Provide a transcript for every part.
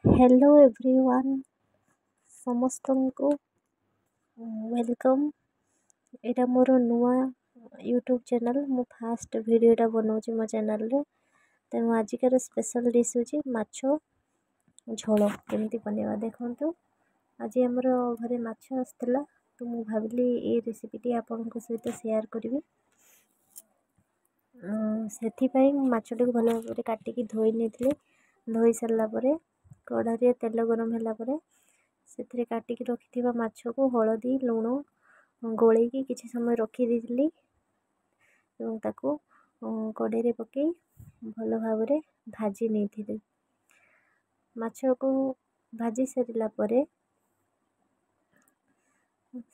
Hello everyone, ସମସ୍ତଙ୍କୁ welcome. ଏଇଟା ମୋର ନୂଆ ୟୁଟ୍ୟୁବ୍ ଚ୍ୟାନେଲ୍। ମୁଁ ଫାଷ୍ଟ ଭିଡ଼ିଓଟା ବନାଉଛି ମୋ ଚ୍ୟାନେଲ୍ରେ। ତେଣୁ ଆଜିକାର ସ୍ପେଶାଲ୍ ଡିଶ୍ ହେଉଛି ମାଛ ଝୋଳ କେମିତି ବନେଇବା। ଦେଖନ୍ତୁ, ଆଜି ଆମର ଘରେ ମାଛ ଆସିଥିଲା, ତ ମୁଁ ଭାବିଲି ଏଇ ରେସିପିଟି ଆପଣଙ୍କ ସହିତ ସେୟାର କରିବି। ସେଥିପାଇଁ ମୁଁ ମାଛଟିକୁ ଭଲ ଭାବରେ କାଟିକି ଧୋଇ ନେଇଥିଲି। ଧୋଇ ସାରିଲା ପରେ କଢ଼ାରେ ତେଲ ଗରମ ହେଲା ପରେ ସେଥିରେ କାଟିକି ରଖିଥିବା ମାଛକୁ ହଳଦୀ ଲୁଣ ଗୋଳେଇକି କିଛି ସମୟ ରଖିଦେଇଥିଲି ଏବଂ ତାକୁ କଢ଼େଇରେ ପକାଇ ଭଲ ଭାବରେ ଭାଜି ନେଇଥିଲି। ମାଛକୁ ଭାଜି ସାରିଲା ପରେ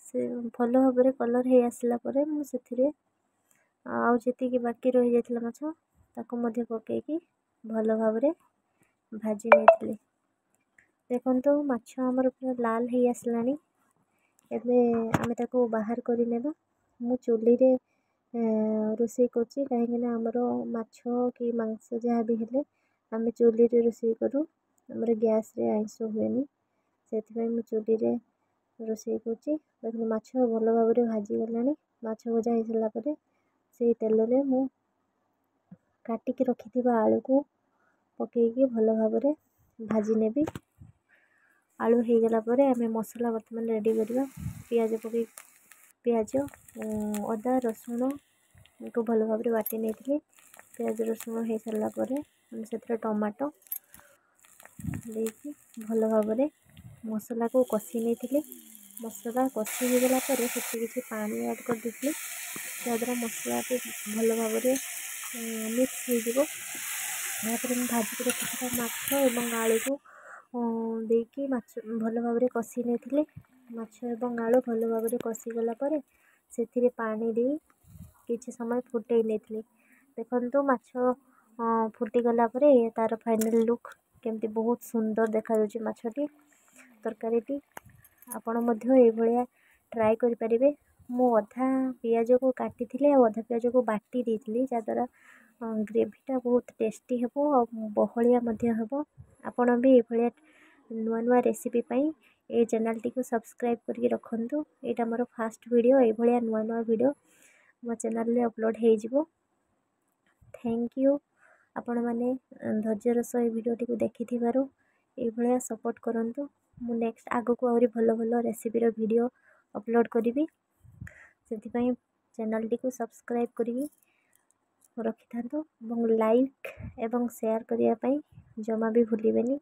ସେ ଭଲ ଭାବରେ କଲର୍ ହେଇ ଆସିଲା ପରେ ମୁଁ ସେଥିରେ ଆଉ ଯେତିକି ବାକି ରହିଯାଇଥିଲା ମାଛ, ତାକୁ ମଧ୍ୟ ପକାଇକି ଭଲ ଭାବରେ ଭାଜି ନେଇଥିଲି। ଦେଖନ୍ତୁ, ମାଛ ଆମର ପୁରା ଲାଲ ହେଇ ଆସିଲାଣି। ଏବେ ଆମେ ତାକୁ ବାହାର କରିନେବା। ମୁଁ ଚୁଲିରେ ରୋଷେଇ କରୁଛି, କାହିଁକିନା ଆମର ମାଛ କି ମାଂସ ଯାହା ବି ହେଲେ ଆମେ ଚୁଲିରେ ରୋଷେଇ କରୁ। ଆମର ଗ୍ୟାସ୍ରେ ଆଇଁଷ ହୁଏନି, ସେଥିପାଇଁ ମୁଁ ଚୁଲିରେ ରୋଷେଇ କରୁଛି। ଦେଖନ୍ତୁ, ମାଛ ଭଲ ଭାବରେ ଭାଜିଗଲାଣି। ମାଛ ଭଜା ହେଇସାରିଲା ପରେ ସେଇ ତେଲରେ ମୁଁ କାଟିକି ରଖିଥିବା ଆଳୁକୁ ପକାଇକି ଭଲ ଭାବରେ ଭାଜି ନେବି। ଆଳୁ ହେଇଗଲା ପରେ ଆମେ ମସଲା ବର୍ତ୍ତମାନ ରେଡ଼ି କରିବା। ପିଆଜ ପକାଇ, ପିଆଜ, ଅଦା, ରସୁଣକୁ ଭଲ ଭାବରେ ବାଟି ନେଇଥିଲି। ପିଆଜ ରସୁଣ ହେଇସାରିଲା ପରେ ଆମେ ସେଥିରେ ଟମାଟୋ ଦେଇକି ଭଲ ଭାବରେ ମସଲାକୁ କଷି ନେଇଥିଲି। ମସଲା କଷି ହେଇଗଲା ପରେ ସେଥିରେ କିଛି ପାଣି ଆଡ଼୍ କରିଦେଇଥିଲି, ଯାହାଦ୍ୱାରା ମସଲାଟି ଭଲ ଭାବରେ ମିକ୍ସ ହେଇଯିବ। ଏହାପରେ ମୁଁ ଭାଜିକି ରଖିଥିବା ମାଛ ଏବଂ ଆଳୁକୁ ଦେଇକି ମାଛ ଭଲ ଭାବରେ କଷି ନେଇଥିଲି। ମାଛ ଏବଂ ଆଳୁ ଭଲ ଭାବରେ କଷିଗଲା ପରେ ସେଥିରେ ପାଣି ଦେଇ କିଛି ସମୟ ଫୁଟେଇ ନେଇଥିଲି। ଦେଖନ୍ତୁ, ମାଛ ଫୁଟିଗଲା ପରେ ତା'ର ଫାଇନାଲ୍ ଲୁକ୍ କେମିତି ବହୁତ ସୁନ୍ଦର ଦେଖାଯାଉଛି ମାଛଟି ତରକାରୀଟି। ଆପଣ ମଧ୍ୟ ଏଇଭଳିଆ ଟ୍ରାଏ କରିପାରିବେ। ମୁଁ ଅଧା ପିଆଜକୁ କାଟିଥିଲି ଆଉ ଅଧା ପିଆଜକୁ ବାଟି ଦେଇଥିଲି, ଯାହାଦ୍ୱାରା ଗ୍ରେଭିଟା ବହୁତ ଟେଷ୍ଟି ହେବ ଆଉ ବହଳିଆ ମଧ୍ୟ ହେବ। ଆପଣ ବି ଏଇଭଳିଆ ନୂଆ ନୂଆ ରେସିପି ପାଇଁ ଏଇ ଚ୍ୟାନେଲ୍ଟିକୁ ସବସ୍କ୍ରାଇବ୍ କରିକି ରଖନ୍ତୁ। ଏଇଟା ମୋର ଫାଷ୍ଟ ଭିଡ଼ିଓ। ଏଇଭଳିଆ ନୂଆ ନୂଆ ଭିଡ଼ିଓ ମୋ ଚ୍ୟାନେଲ୍ରେ ଅପଲୋଡ଼୍ ହେଇଯିବ। Thank you, ଆପଣମାନେ ଧୈର୍ଯ୍ୟର ସହ ଏଇ ଭିଡ଼ିଓଟିକୁ ଦେଖିଥିବାରୁ। ଏଇଭଳିଆ ସପୋର୍ଟ କରନ୍ତୁ। ମୁଁ ନେକ୍ସଟ ଆଗକୁ ଆହୁରି ଭଲ ଭଲ ରେସିପିର ଭିଡ଼ିଓ ଅପଲୋଡ଼୍ କରିବି। ସେଥିପାଇଁ ଚ୍ୟାନେଲ୍ଟିକୁ ସବସ୍କ୍ରାଇବ୍ କରିକି ରଖିଥାନ୍ତୁ ଏବଂ ଲାଇକ୍ ଏବଂ ସେୟାର କରିବା ପାଇଁ ଜମା ବି ଭୁଲିବେନି।